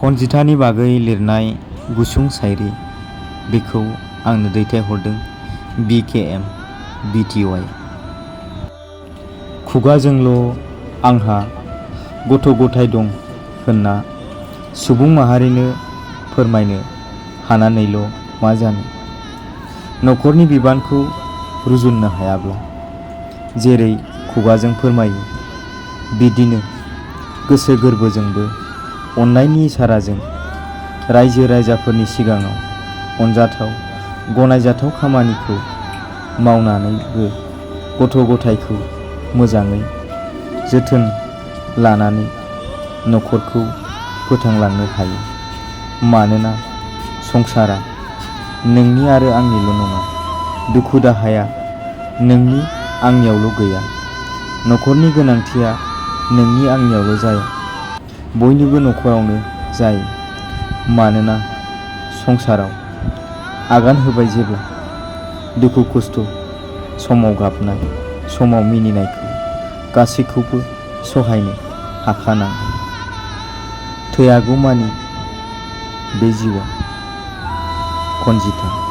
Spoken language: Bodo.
कनजितानि बागै लिरनाय गुसुं शायरी बेखौ आंनो दैथायहरदों BKM BTY। खुगाजोंल' आंहा गथ' गथाय दं होनना सुबुं माहारिनो फोरमायनो हानानैल' मा जानो, न'खरनि बिबानखौ रुजुननो हायाब्ला जेरै खुगाजों फोरमायो बिदिनो गोसो गोरबोजोंबो अननायनि इसाराजों रायजो राजाफोरनि सिगाङाव अनजाथाव गनायजाथाव खामानिखौ मावनानैबो गथ' गथायखौ मोजाङै जोथोन लानानै न'खरखौ फोथांलांनो हायो। मानोना संसारा नोंनि आरो आंनिल' नङा, दुखु दाहाया नोंनि आंनियावल' गैया, न'खरनि गोनांथिया नोंनि आंनियावल' जाया, बयनिबो न'खरावनो जायो। मानोना संसाराव आगान होबाय जेब्ला दुखु खस्थ' समाव गाबनाय, समाव मिनिनायखौ गासैखौबो सहायनो हाखानांगोन। थैयागौमानि बे जिउआ कनजिता।